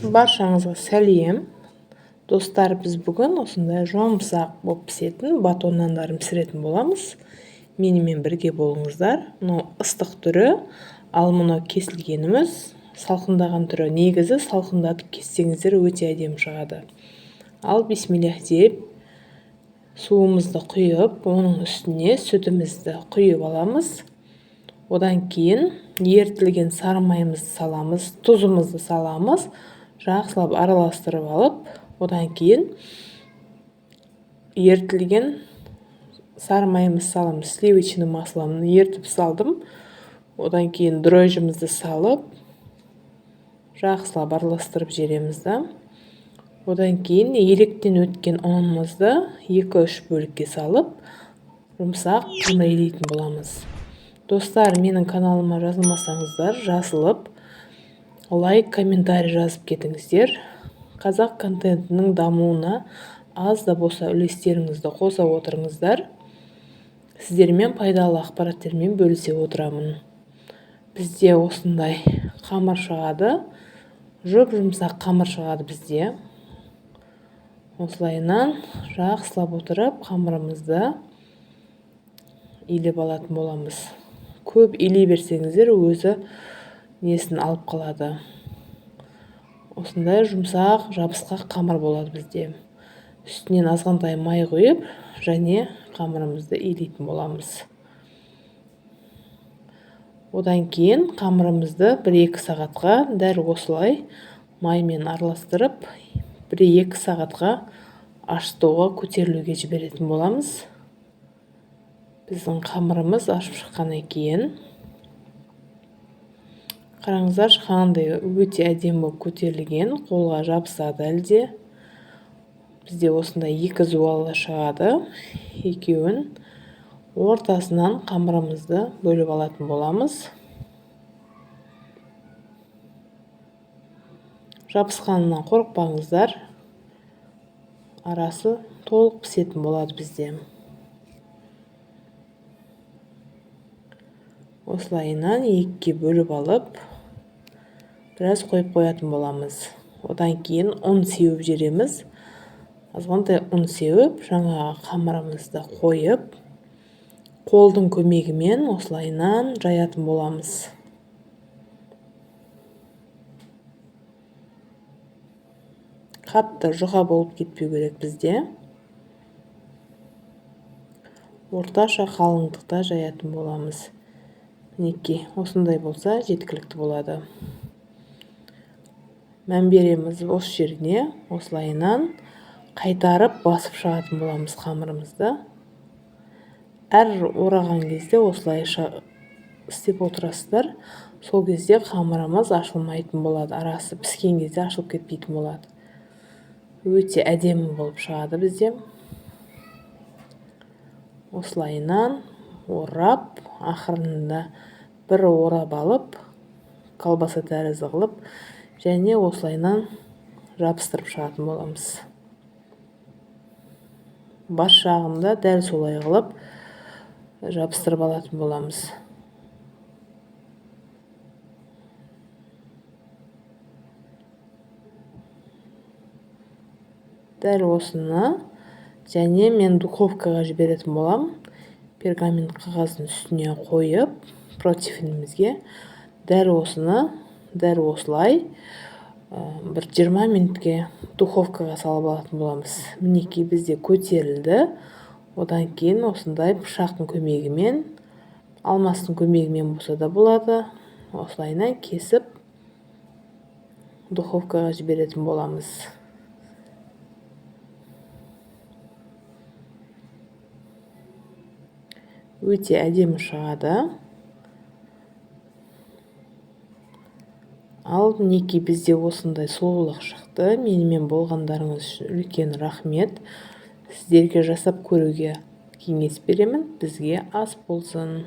Баршаңызға сәлем. Достар, біз бүгін осындай жұмсақ болып пісетін батон нандарын пісіретін боламыз. Менімен бірге болыңыздар. Мынау ыстық түрі, ал мынау кесілгеніміз салқындаған түрі. Негізі салқындатып кессеңіздер өте әдемі шығады. Ал бисмиллах деп суымызды құйып, оның үстіне сүтімізді құйып аламыз. Одан кейін ерітілген сары майымызды саламыз, тұзымызды саламыз. Жақсылап араластырып алып, одан кейін ерітілген сары майымызды саламыз. Сливочный маслоны ерітіп салдым. Одан кейін дрожжімізді салып, жақсылап араластырып жібереміз да. Одан кейін електен өткен ұнымызды 2-3 бөлікке салып, жұмсақ қамыр илейтін боламыз. Достар, менің каналыма жазылмасаңыздар, жазылып, лайк, комментарий жазып кетіңіздер. Қазақ контентінің дамуына аз да болса үлестеріңізді қоса отырыңыздар. Сіздермен пайдалы ақпараттермен бөлісе отырамын. Бізде осындай қамыр шығады. Жұп-жұмсақ қамыр шығады бізде. Осылайынан жақсылап отырып қамырымызды илеп алатын боламыз. Көп илей берсеңіздер, өзі несін алып қалады. Осындай жұмсақ, жабысқақ қамыр болады бізде. Үстінен азғантай май құйып, және қамырымызды илейтін боламыз. Одан кейін қамырымызды 1-2 сағатқа дәл осылай маймен араластырып, 1-2 сағатқа ашытуға, көтерілуге жіберетін боламыз. Біздің қамырымыз ашып шыққаннан кейін қараңыздаршы, қандай өте әдемі болып көтерілген, қолға жабысады әлде. Бізде осындай екі зуалы шығады. Екеуін ортасынан қамырымызды бөліп алатын боламыз. Жабысқанынан қорықпаңыздар, арасы толық пісетін болады бізде. Осылайынан екіге бөліп алып, біраз қойып қоятын боламыз. Одан кейін ұн сеуіп жібереміз. Азғантай ұн сеуіп, жаңағы қамырымызды қойып, қолдың көмегімен осылайынан жаятын боламыз. Қатты жұқа болып кетпеу керек бізде. Орташа қалыңдықта жаятын боламыз. Мінекей, осындай болса жеткілікті болады. Мән береміз осы жеріне, осылайынан қайтарып басып шығатын боламыз қамырымызды. Әр ораған кезде осылайша істеп отырасыздар. Сол кезде қамырымыз ашылмайтын болады, арасы піскен кезде ашылып кетпейтін болады. Өте әдемі болып шығады бізде. Осылайынан орап, ақырында бір орап алып, колбаса тәрізді қылып, және осылайынан жабыстырып шығатын боламыз. Бас жағында дәл солай қылып жабыстырып алатын боламыз. Дәл осыны және мен духовкаға жіберетін боламын. Пергамент қағаздың үстіне қойып, противенімізге дәл осыны, дәл осылай бір 20 минутке духовкаға салып алатын боламыз. Мінекей, бізде көтерілді. Одан кейін осындай пышақтың көмегімен, алмастың көмегімен болса да болады, осылайынан кесіп духовкаға жіберетін боламыз. Өте әдемі шығады. Ал мінекей, бізде осындай сұлулық шықты. Менімен болғандарыңыз үшін үлкен рахмет. Сіздерге жасап көруге кеңес беремін. Бізге ас болсын.